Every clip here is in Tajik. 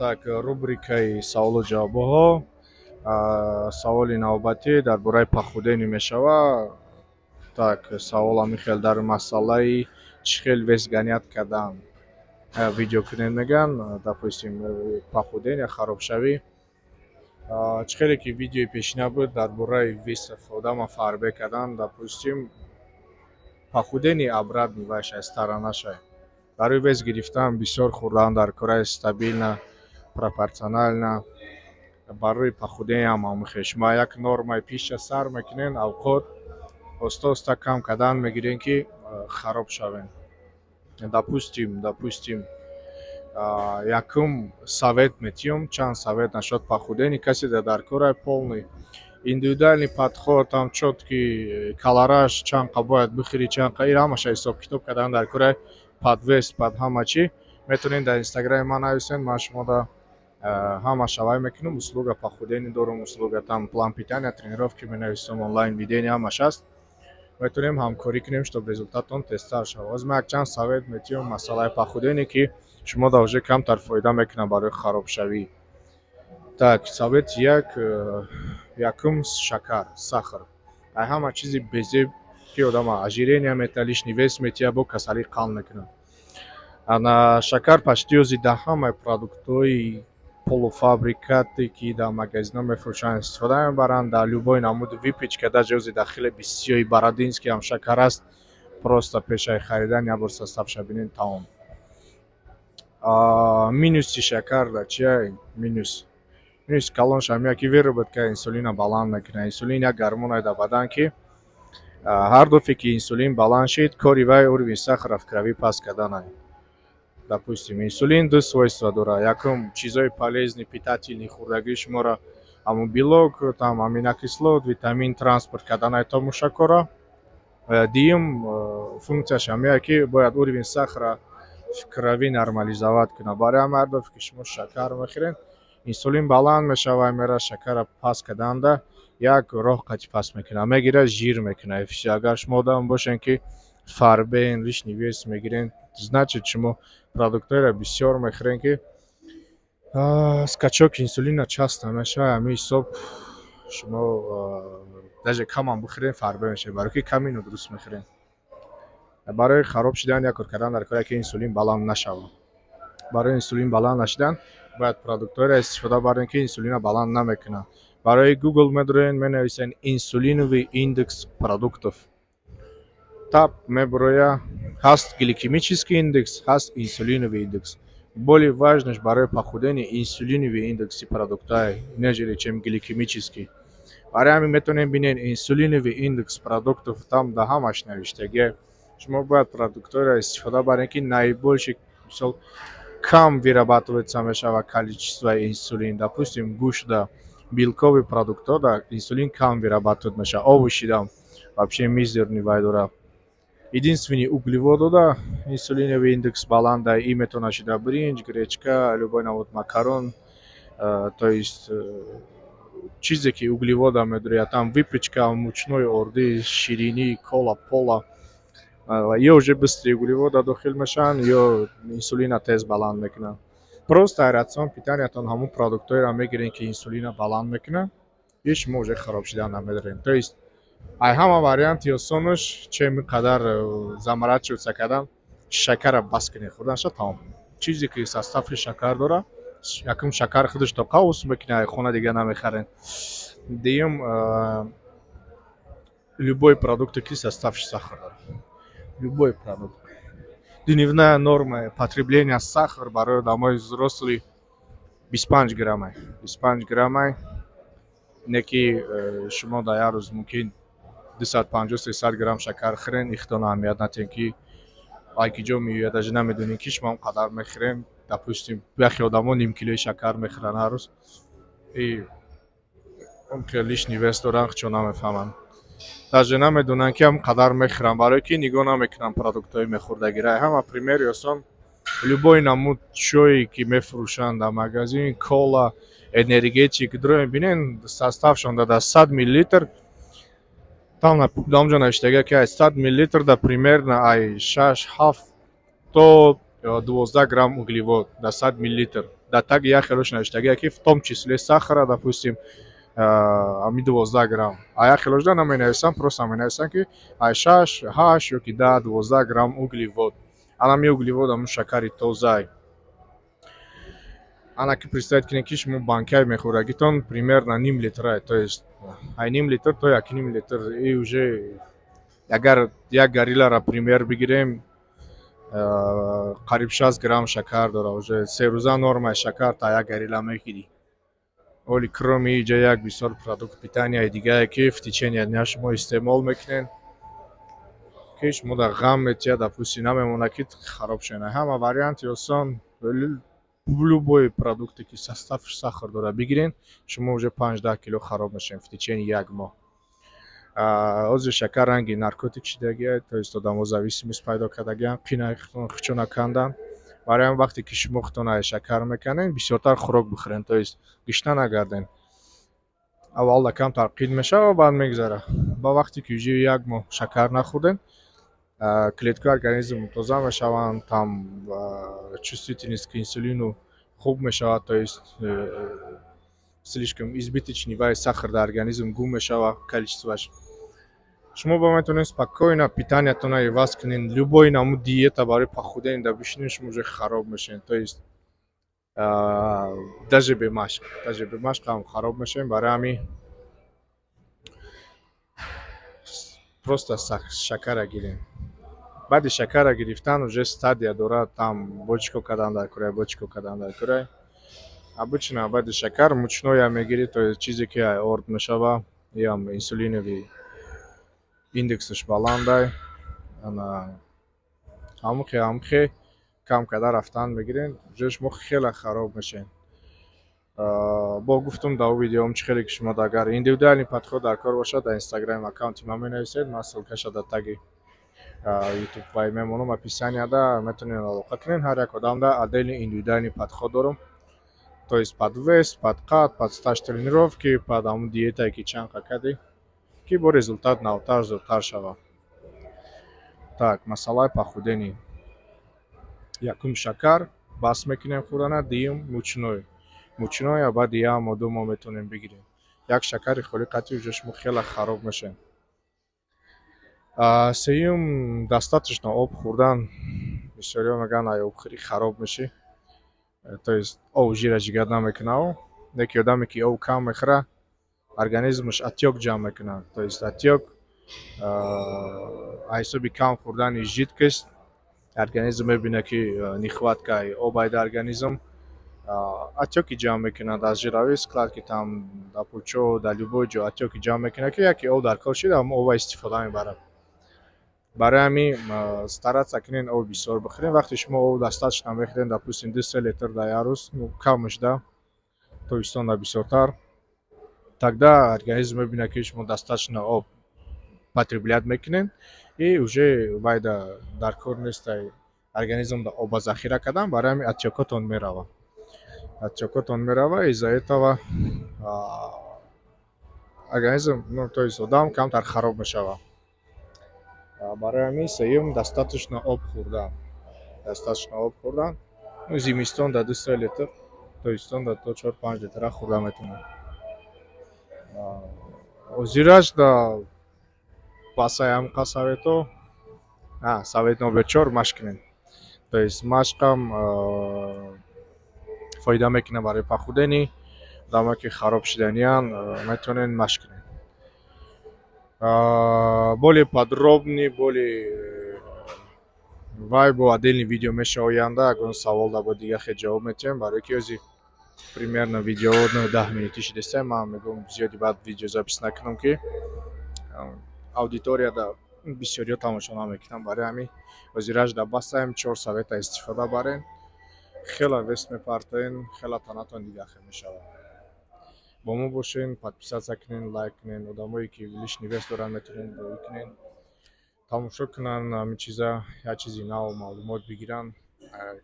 Так, рубрикаи саволу ҷавобҳо. Саволи навбатӣ дар бораи похудение мешавад. Так, савол ҳамин хел: дар масъалаи чӣ хел вес гонять кардан видео кунед, мегӯянд. Допустим, похудение, харобшавӣ. Чӣ хеле ки видеои пешина буд дар бораи вес одама фарбе кардан, допустим, похудение обратный вайша, сторонаша. Барои вес гирифтан бисёр хӯрдан дар кораи, стабильно, пропорционально. Барои похудение ҳам ҳамин хел: шумо як нормаи пища сар мекунед, авқот оста оста кам кардан мегирем, ки хароб шавем. Допустим, якум совет метиҳам, чанд совет насчёт похудение. Касе дар кора полный индивидуальный подход, там чёткий калораж, чанд қа бояд бихӯрӣ, чанд қа, ин ҳамаша ҳисоб китоб кардан дар кораи, под вес, под ҳама чӣ. Метавонед дар Инстаграми ман нависед, ман шумода ҳамаша вай мекунам. Услуга похудение дорам, услуга там план питания, тренировки менависам, онлайн ведение, ҳамаш ҳаст. Метавонем ҳамкорӣ кунем, чтоб результатон тезтар шавад. Ҳозир ман якчанд совет метиҳам масъалаи похудение, ки шумо да уже камтар фоида мекунад барои харобшавӣ. Так, совет як: якум, шакар, сахар. Ай ҳама чизи безеб, ки одама ожирение метиҳад, лишний вес метиҳад, бо касалии қанд мекунад. Ана шакар почти ози дар ҳамаи продуктҳои полуфабрикате, ки дар магазинҳо мефурӯшанд, истифода мебаранд. Дар любой намуди выпечка, даже ози дар хлеби сиёҳи бородинский ҳам шакар аст. Просто пешаи харидан як бор составша бинед, тамом. Минуси шакар дар чия? Минуси калонш ҳамия, ки выработка инсулина баланд мекунад. Инсулин як гормоне дар бадан, ки ҳар дафъе ки инсулин баланд шид, кори вай уровень сахара в крови паст карданае. Допустим, инсулин ду свойства дорад: якум, чизҳои полезный, питательный хӯрдагии шуморо, ҳамун белок, там аминокислот, витамин транспорт карданае то мушакҳоро. Дуюм функсияш ҳамие, ки бояд уровень сахара в крови нормализовать кунад. Барои ҳамин ҳар дафъе ки шумо шакар мехӯред, инсулин баланд мешавад, меравад, шакарро паст карданда як роҳ қати паст мекунад, мегирад, жир мекунад. Агар шумо одам бошед, ки фарбен, лишний вес мегиред, значит, шумо продуктҳоеро бисёр мехӯред, ки скачок инсулина часто мешавад. Ҳамин ҳисоб шумо даже камам бихӯред, фарбе мешавед, барои ки ками нодуруст мехӯред. Барои хароб шудан як кор кардан дар коре, ки инсулин баланд нашавад. Барои инсулин баланд нашудан бояд продуктҳоеро истифода барем, ки инсулинро баланд намекунанд. Барои Google медурен, менависен «инсулиновый индекс продуктов», тап мебуроя. Ҳаст гликемический индекс, ҳаст инсулиновый индекс. Более важныйш барои похудение инсулиновый индекси продуктҳое, нежели чем гликемический. Барои ҳамин метавонем бинед инсулиновый индекс продуктов, там да ҳамаш навиштагие. Шумо бояд продуктҳоеро истифода барем, ки наибольший, мисол, кам вырабатывается мешавад количество инсулин. Допустим, гӯшта, белковый продуктҳо да инсулин кам вырабатывать мешавад, овощидам вообще мизерный вай дорад. Единственный углеводода инсулиновый индекс баланда, и метавонад шуда бринҷ, гречка, любой намуд макарон, то есть чизе ки углевода медорад, там выпечка, мучной орди, ширинӣ, кола пола, ё уже быстрый углевода дохил мешаванд, ё инсулина тез баланд мекунанд. Просто рацион питаниятон ҳамун продуктҳоеро мегиред, ки инсулина баланд мекунад, и шумо уже хароб шудан намедоред. То есть ай ҳама варианти осонаш, чем ин қадар заморачиваться кардан, шакарро бас кунед хӯрданша, тамом. Чизе ки состави шакар дорад: якум, шакар худаш то қавс мекунад, ай хона дига намехаред; дуюм, любой продукте, ки составши сахар дорад, любой продукт. Дневная норма потребления сахар барои одамои взрослый 25 граммай, 25 граммай. Не ки шумо дар як рӯз мумкин 250, 300 грамм шакар хӯрен, ихтон аҳамият натиҳем, ки ай ки ҷо меояд, даже намедонем, ки шумо он қадар мехӯрем. Допустим, яхе одамо нимкилои шакар мехӯранд ҳар рӯз и он хел лишний вес доранд, чо намефаҳманд, даже намедонанд, ки ҳам қадар мехӯранд, барое ки нигоҳ намекунанд продуктҳои мехӯрдагира. Ҳама примери осон: любой намуд чое, ки мефурӯшанд дар магазин, кола, энергетик, дроем, бинен составшон дар 100 миллилитр, там онҷо навиштага, ки ай 100 миллилитр да примерно ай шаш, ҳафт то 12 грамм углевод дар 100 миллилитр. Дар таги як хелош навиштагия, ки в том числе сахара, допустим, ами 12 грамм. А як хелошда наменависанд, просто менависанд, ки ай шаш, ҳашт ё ки 10, 12 грамм углевод. Анами углевод ҳамун шакари тозай. Ана ки представить кунед, ки шумо банкаи мехӯрагитон примерно ним литрае, то есть ай ним литр то 1,5 литр. И уже агар як гориллара пример бигирем, қариб 60 грамм шакар дорад. Уже 3 рӯза нормаи шакар та як горилла мегирӣ. Оли кроме иҷа як бисёр продукт питанияи дигае, ки в течение дня шумо истеъмол мекунед, ки шумо дар ғам метиҳад, допустим, намемонад, ки хароб шавед. Ҳама варианти осон: любой продукте, ки составш сахар дорад, бигирен, шумо уже 5-10 кило хароб мешавед в течение як моҳ. Ҳозир шакар ранги наркотик шидагия, то есть одамо зависимость пайдо кардагианд, қинаи худшона канданд. Барои ҳамин, вақте ки шумо худтон шакар меканед, бисёртар хӯрок бихӯред, то есть гишна нагардед. Аввалда камтар қин мешавад, баъд мегузарад. Ба вақте ки уже як моҳ шакар нахӯрдед, клеткаи организм тоза мешаванд, там чувствительность к инсулину хуб мешавад, то есть слишком избыточный вай сахар дар организм гум мешавад, количествоаш. Шумо ба метавонед спокойно питаниятонро иваз кунед, любой намуд диета барои похудение да бишинед, шумо уже хароб мешавед. То есть даже бемашқ, даже бемашқ ҳам хароб мешавем. Барои ҳамин просто шакарра гирем. Баъди шакарра гирифтан уже стадия дорад, там бо чӣ кор кардан дар кӯрай, бо чӣ кор кардан дар кӯрай. Обычно баъди шакар мучное мегирӣ, то есть чизе, ки орд мешава, иам инсулиновый индексаш баландай. Ана ҳамхе кам карда рафтан мегирем, уже шумо хеле хароб мешавед. Бо гуфтум дар видеом, чӣ хеле ки шумо агар индивидуальный подход дар кор бошад, дар Инстаграм аккаунти ман менависед, ман ссылкаша дар таги Ютуб вай мемонам, описанияда метавонед алоқа кунед. Ҳар як одамда отдельный индивидуальный подход дорам, то есть под вес, под қад, под стаж тренировки, под ҳамун диетае, ки чанд қа кардӣ, ки бо результат навтар, зудтар шавад. Так, масъалаи похудение: якум, шакар бас мекунем хӯрдана, дуюм, мучной. Мучное баъди як моҳ, 2 моҳ метавонем бигирем. Як шакари холӣ қатъи уже шумо хеле хароб мешавед. Сеюм, достаточно об хӯрдан. Бисёриҳо мегӯянд, ай обхӯрӣ хароб мешӣ, то есть об жира ҷигар намекунад. Леки одаме, ки об кам мехӯрад, организмаш отёк ҷамъ мекунад, то есть отёк аз ҳисоби кам хӯрдани жидкость. Организм мебинад, ки нехваткаи об ай дар организм, отёки ҷамъ мекунад аз жировые складки, там дар пӯчо, дар любой ҷо отёки ҷамъ мекунад, ки яке об дар кор шид, ҳамон обро истифода мебарад. Барои ҳамин стараться кунед, об бисёр бихӯред. Вақте шумо об достаточно мехӯред, допустим, 2-3 литр дар як рӯз, кам шуда, тобистонда бисёртар, тогда организм мебинад, ки шумо достаточно об потреблять мекунед, и уже вайда дар кор нестай организмда оба захира кардан. Барои ҳамин отёкотон меравад, отёкотон мерава. Из-за этого организм, ну, то есть одам камтар хароб мешавад. Барои ҳамин сеюм, достаточно об хӯрдан, достаточно об хӯрдан. Зимистон да 2-3 литр, тобистон да то 4-5 литра хӯрда метавонад. Ҳозираш да пасай ҳамқа советҳо. Совет номер чор: машқ кунед. То есть машқам фоида мекунад барои похудение. Одамое, ки хароб шиданиянд, метавонед машқ кунед. Более подробный, более вай бо отдельный видео мешава оянда. Ягон савол да бо дига хел ҷавоб метиҳем, барое ки ҳозир примерно видео 10 минутӣ шидастем. Ман мегӯям, зиёди баъд видеозапись накунам, ки аудиторияда бисёриҳо тамошо намекунанд. Барои ҳамин ҳозираш да басаем. Чор совета истифода барен, хеле вес мепартоен, хеле танатон дига хел мешавад. Бо мо бошен, подписаться кунен, лайк кунен. Одамое, ки лишний вес доранд, метавонед роӣ кунен, тамошо кунанд ҳамин чиза, як чизи нав маълумот бигиранд.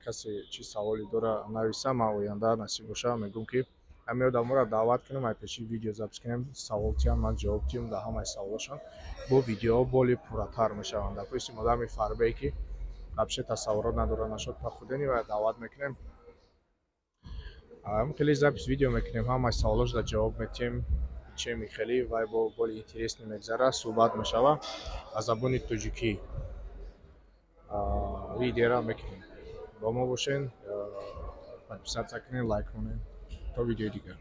Касе чӣ саволе дора, нависа. Ман оянда, насиб боша, мегӯм, ки ҳамин одаморо даъват кунем, ай пеши видеозапись кунем, савол тиҳам, ман ҷавоб диҳам дар ҳамаи саволошон. Бо видеоҳо более пурратар мешаванд. Допустим, одами фарбе, ки Вообще тасаввурот надорад насчёт похудения ва даъват мекунем. Хеле запись видео мекунем, ҳамаи саволошда ҷавоб метиҳем. Чем хеле вай бо более интересный мегзара, суҳбат мешава аз забони тоҷикӣ. Видеора мекунем. Бо мо бошен, подписаться кунед, лайк кунед. То видеои дигар.